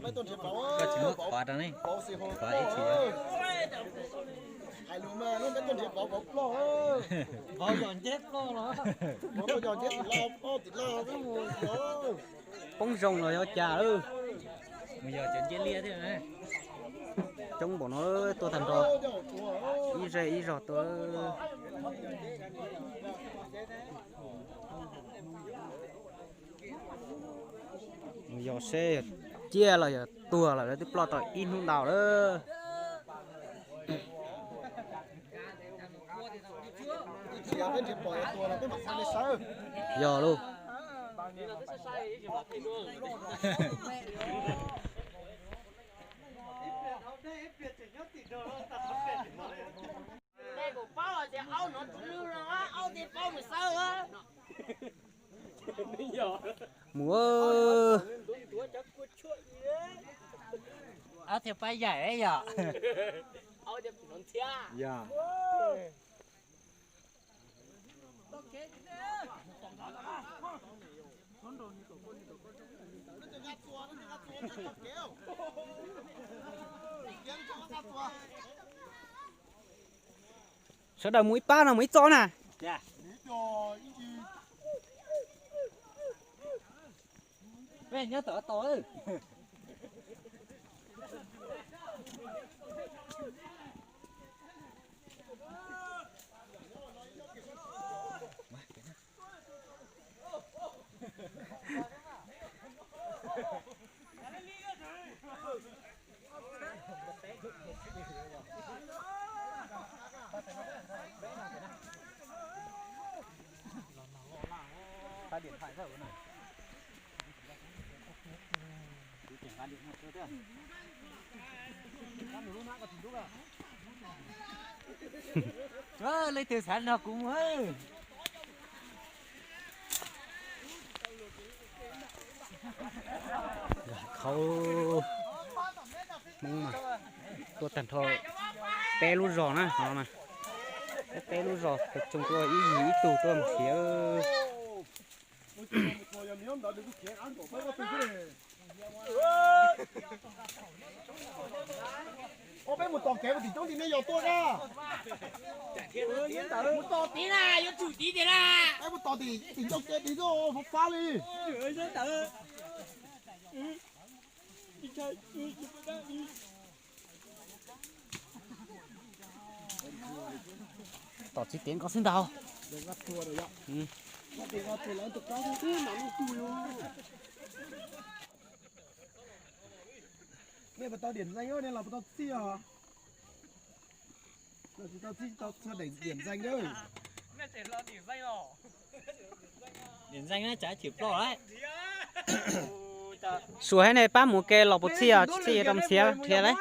Koj tsis muab qhuav rau ne, qhuav ib tsis. Hais lus mas lub peb tuaj nrhiav vauv, vauv ploj. Vauv yog nceb ploj los. Vauv yog nceb tim laj, ploj tim laj xwb mus yog. Poob zoo los yog cas lawm. Mus yog cov nceb liab thiab. Coob npaum no tuaj tag nrho. Ib zej ib zog tuaj. Mus yog seb yog ciaj los yog tuag lawm, lawv twb ploj tau ib hnub ntau lawm. Yog lauj. Mus. Ob thiaj pab yaim yom. Sawv daws mus ib pab no mus ib txoj na. Peb nyob tom tau. Leej twg xav nrog kuv mus. Khau Hmoob mas tuaj tag nrho peb lub zos na no na. Peb lub zos tập trung tuaj ib yig ib tug tuaj mus khiav. Peb mus tos kev mus tim roob tim nej yog tuaj na. Mus tos tid na, yuav tsum tid tiag na. Peb mus tos tim tim ncauj kev tid tuaj, fab fab li. Tom txiv tiav nkaus xwb ntag. Nej puas tau điểm danh, nej los puas tau txij os? Tsis tau txij, tsis tau txog điểm danh. Điểm danh na, tsam chwm ploj lawm. Suav hab nej pab mus ke los puas txij os, txij rau nrhiav nrhiav lawm.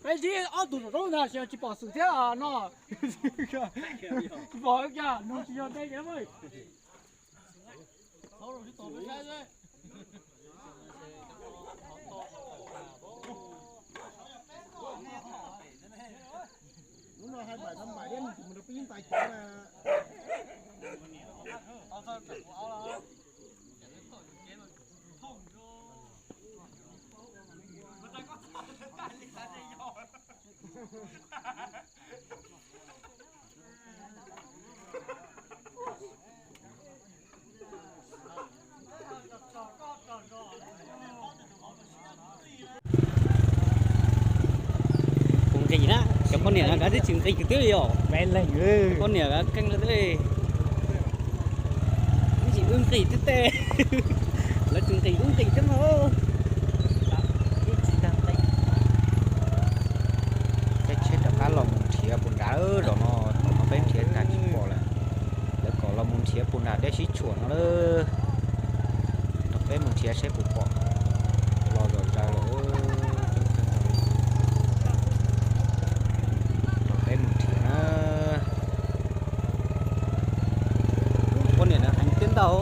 Peb ntsib ob tug zaum zaub ntag, tsis pom xwm thiab no. Tsis pom kiag, nug tsis yog ntej kiag. Lub no hai bảy năm bảy, mus rau peb ntxais cov na. Kuv nqis na, cov poj niam no kav twb tsis nqis kwv twb li os. Poj niam kav keej lawm twb li. Twb tsis wb nqis twb teb. Lawv tsis nqis wb nqis thiab mas. Peb tsheb rov qab los mus nrhiav puas nrad, zaum no, zaum no peb nrhiav tag tsis pom lawm. Lawv kom los mus nrhiav puas nram dej sib tshuam no lawm. Rau peb mus nrhiav seb puas pom. Los zom zaws lawm. Rau peb mus nrhiav na. Poj niam na heev tiag ntag.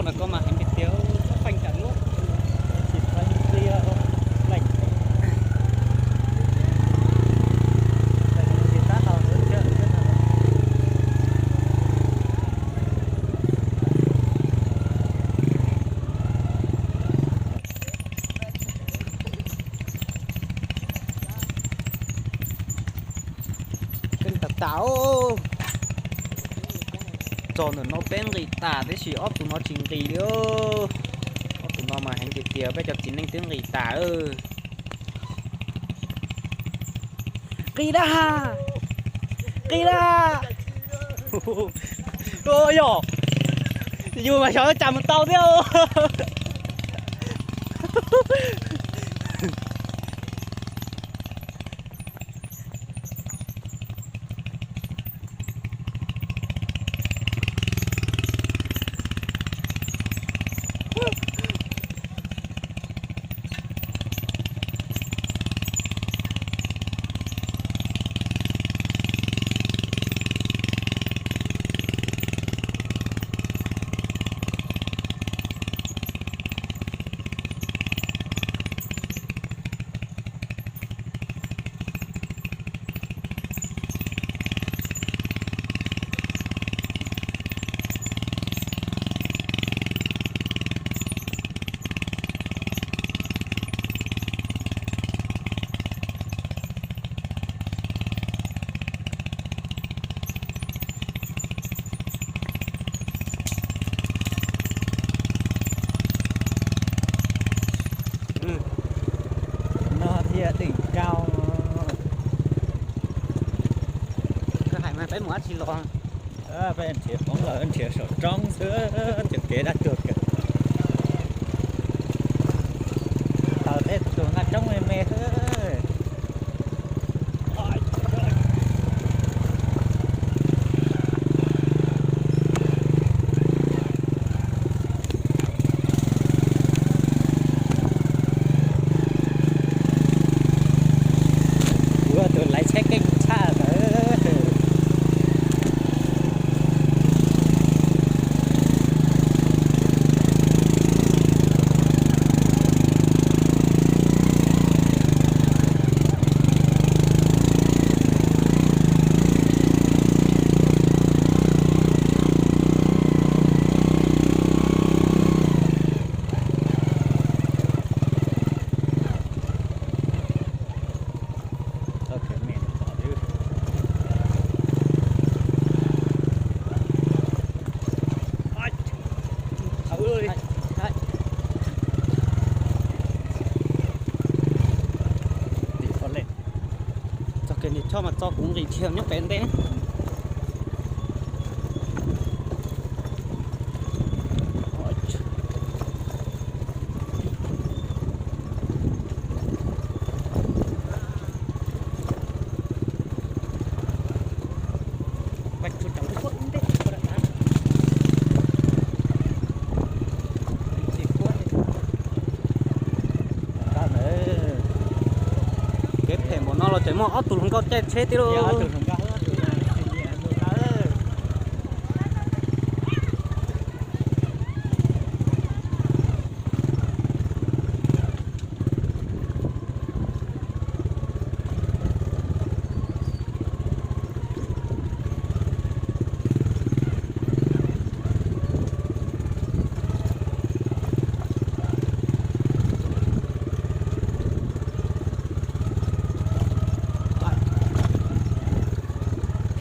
Mas koj mas heev tiag tiag, feej tsam luab. Keej tas tas. Txog ntawm no peb nqis tas tab sis ob tug no tsis nqis li. Ob tug no mas heev tiag tiag, peb cov txiv neej twb nqis tas. Nqis dab, nqis dab. Yog, yus mas xyov tsam mus tau thiab. No thiaj đỉnh cao. Koj hais mas peb mus dab tsi los? Peb nrhiav hmoov los nrhiav saum roob xwb, cov kev dab tuag kawg. Taws tej tus nqa roob me me xwb. Kuv tus lái tsheb keej tshaj tawm. Txog kev nqis choj mas txog kuv nqis dhia nyob pem ntej. Kev phem npaum no los tseem muaj ob tug hluas nkauj caij tsheb thiab lauj.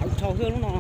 Thaiv tshau xwb lub no.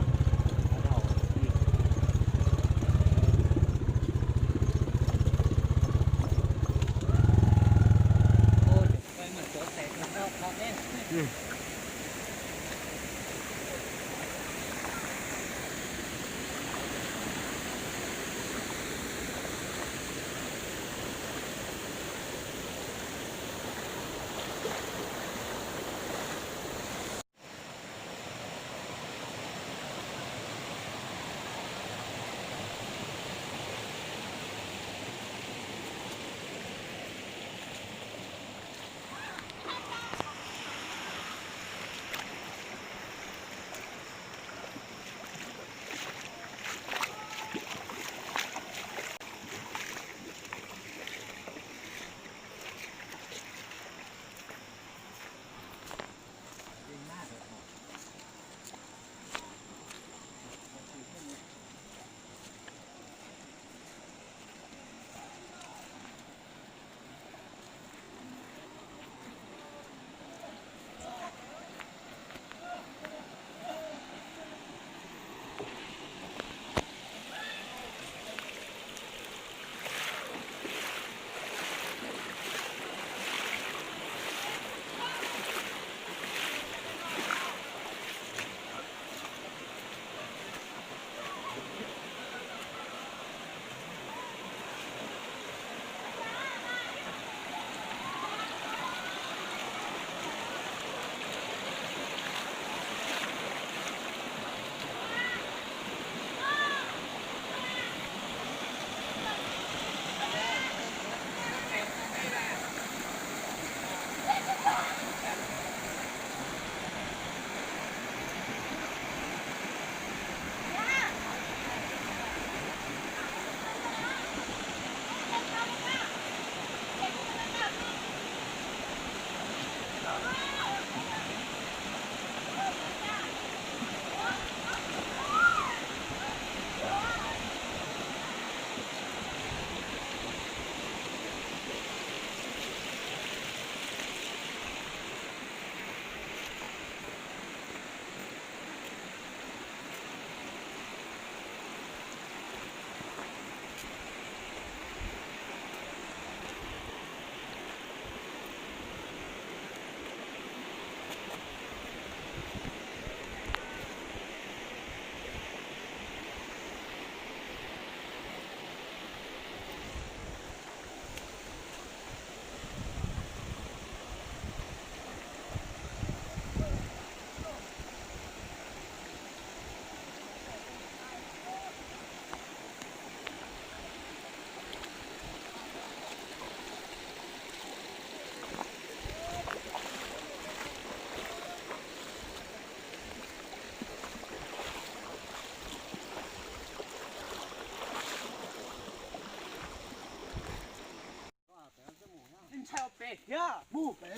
Mus pem,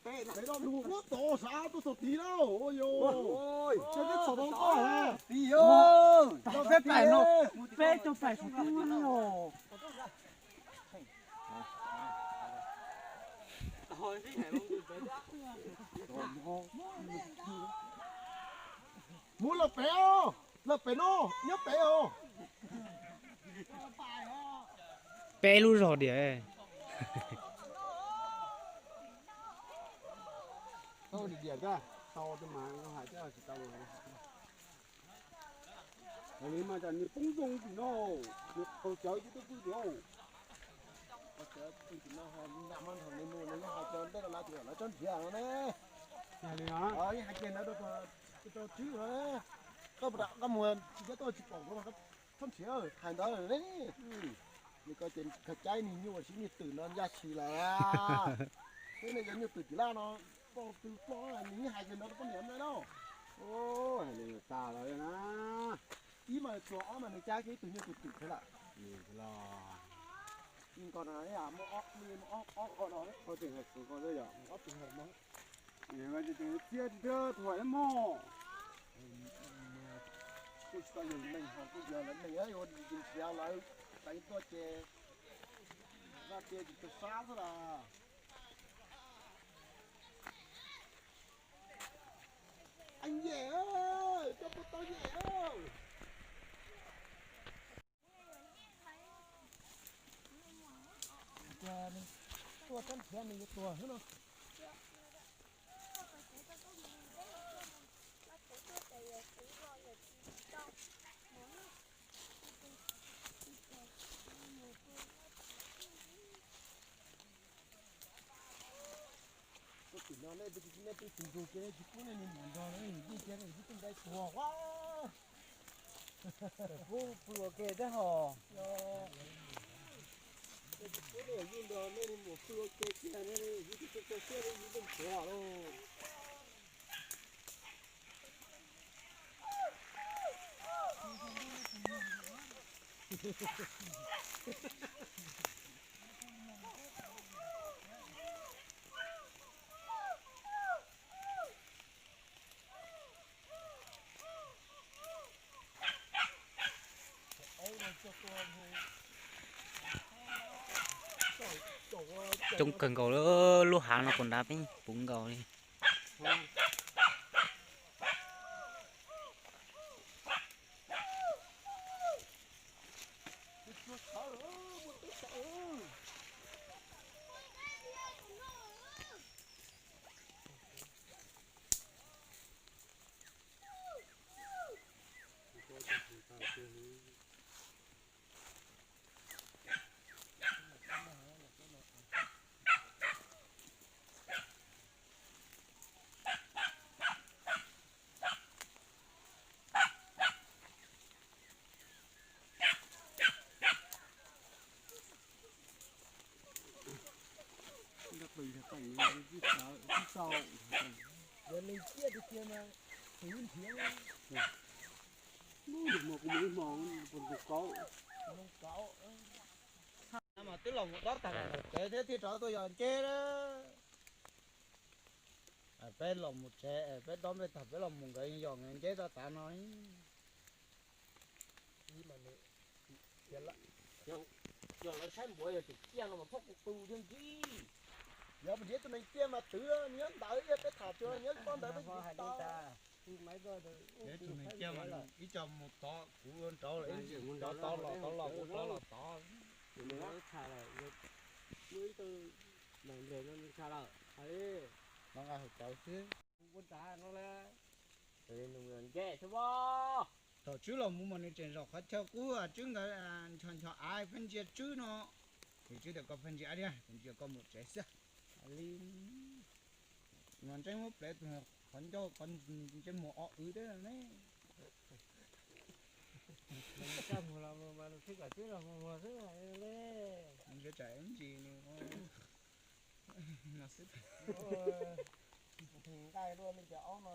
pem, pem no mus muab tod sav tuaj txog tid lauj. Ua yos, peb txhom tau koj. Peb pais no, peb tau pais saum tub no. Mus lawm pem os, lawm pem no, nyob pem os. Peb lub zog diam. Tau diam diam, tau mas hais tsis tau. Li mas cas nws poob zoo tim no, nws qaug cawv ces twb pw tim no. Nram mas nrog nws mus, nws yeej hais tias ntej no lawv tias lawv tsob nrhiav no ne. Yeej hais tias ntawd rau tswb no ne. Koj puas, koj mus tsis, koj tuaj tsis pom kuv mas tsob nrhiav hais ntawd ne. Nws ko ces khaws caij nws nyuj ua si nws twm no ncaj si lawm. Thiab nws cov nyuj twm tim laj no, poj tw poj nws yeej hais tias ntawd rau poj niam ntawd lauj. Hais li tas lawm na. Ib mas txuas ob mas nws cab kiag ib tug nyuj twm twm thiab lawm. Nws ko na, muaj ob, muaj ob qho no, ob tug heev no. Txiaj tsis thwj thuam ib mog. Kuj tsis tau yog neeg ho kuj yog lawv neeg yuav nrhiav lawv teev tuaj ces vaj tias tsis tau sab xwb las. Yem, koj puas tau yem? Tuaj tsob nrhiav nws yuav tuag xwb no. Koj tim no nej, nej pw tus ntug kiag nej tsis pub nej niag muam nrog nej yeej cia nej tib tug ncaij tuag ua. Pub pw ua ke thiab hos. Nej tsis pub nej yeej nrog nej niag muam pw ua ke kiag, nej yeej tsis txaus siab nej yeej tuaj tuag lauj. Coob kawg nkaus li, lub hav no puas nrad peb puv nkaus li. Yog neeg ciaj tiag tiag mas, nws nrhiav. Hnub mus kuv mus ib hmo, tus kaub. Mas twb los mus dob tag ntawm tsev thiab thiaj rov tuaj yos nceb. Peb los mus tsev, peb dob npej tag peb los mus nkawd yos nkawd nceb rau tav no. Yog lawv saib npuav yog tseem ciaj no mas txhob qw thiab ntsib. Yog mus nrhiav tus neeg ciaj mas twv nyob ntawd, yog peb tham tsuas nyob pob ntawd peb tsis tau. Ib co mus tod, kuv nraud lawm, ib txwm mus nraud tod los tod los, kuv tod los tod. Muaj ib tug neeg nplej no nws tshaj lawm, hais li no nqa hauv cawv xwb. Ua nrad no la, nws nce xwb as. Thaum Tswb los mus mas nws tseem zaum qhov chaw qub, Tswb nkawd ncho ncho av pheej ntsia Tswb no. Ces Tswb tias koj pheej ntsia av thiab, kuv ntsia koj mus tsev xwb. Li no ntseeb muab plev tus qhov ncauj qhov ntsej muag o wv thiab ne. Nws tsis kom Tswb los mus mus xwb le. Nws tseem ntsis nws no xwb. Nqaij luaj li cov aub no.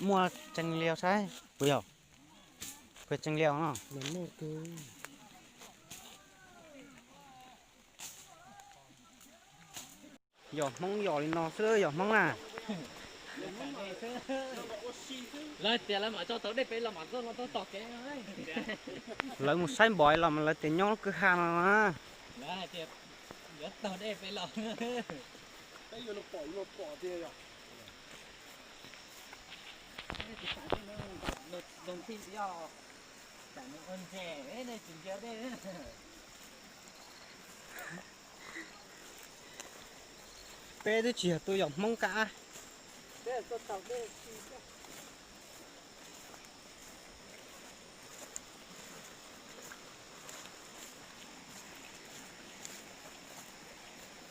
Muaj tsees lias saib puas yog? Puas tsees lias no? Yog Hmoob yog li no xwb yog Hmoob na. Lawv tias lawv mam tso tau dej pem los mam txog no tau tom kev. Lawv mus saib npom los mas lawv tias nyob lub kwj ha no na. Lawv hais tias yuav taug dej pem los. Peb twb tsis yog tuaj yog Hmoob kab.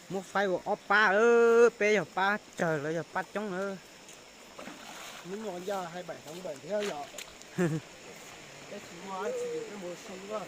Muab faib ua ob pab, peb yog pab tsawg lawv yog pab coob na. Hnub no ncaj hais npaim hloov npaim thiab yom. Peb tsis muaj dab tsi peb mus si na.